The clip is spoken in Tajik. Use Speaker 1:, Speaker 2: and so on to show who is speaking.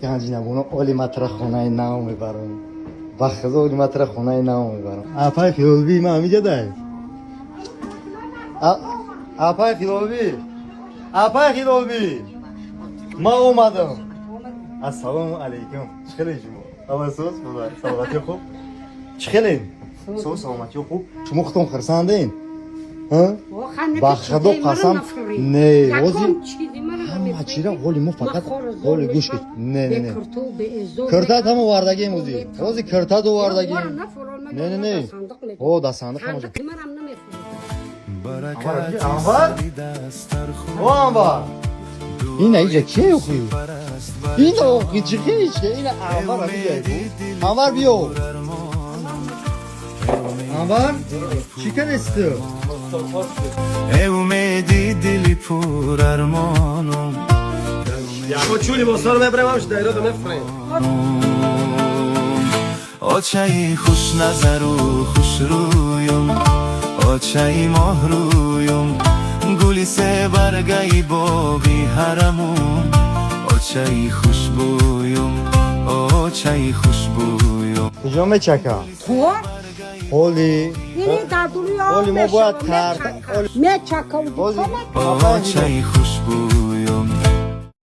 Speaker 1: Ганҷинабону, оли матра хонаи нав мебарам. Ба худо, оли матра хонаи нав мебарам. Апай Хилолби, ма ҳамиҷадай. Апай Хилолби, апай Хилолби, ма омадам. Ассалому алайкум. Чӣ хеле шумо? Ҳама соз, саломатӣ хуб? Чӣ хеле соз, саломатӣ хуб? Шумо худтон хурсанден? Ба худо қасам, не, ҳозир ҳама чира ҳоли мо фақат ҳоли гӯш кун. Не, не, не, киртат ҳам овардагим. Ҳозир, ҳозир киртат овардагим. Не, не, не, о, дар сандиқ ҳама. Анвар, о Анвар, ина иҷа кие охи? Ина охи чӣ хичке? Ина Анвар ҳамиҷа. Анвар, биё. Анвар, чӣ кардеси ту?
Speaker 2: Э умеди дили пур армонум.
Speaker 3: Яко чу либосҳоро мебарем, ҳамаш дайрода мефурем.
Speaker 2: Очаи хушназару хушрӯюм, очаи моҳрӯюм, гули себаргаи боғи ҳарамум, очаи хушбӯюм, очаи хушбӯюм.
Speaker 1: Куҷо мечака ҳоли? Ҳоли мо бояд
Speaker 4: Мечакам.
Speaker 1: Ҳози
Speaker 2: Очаи хушбӯюм.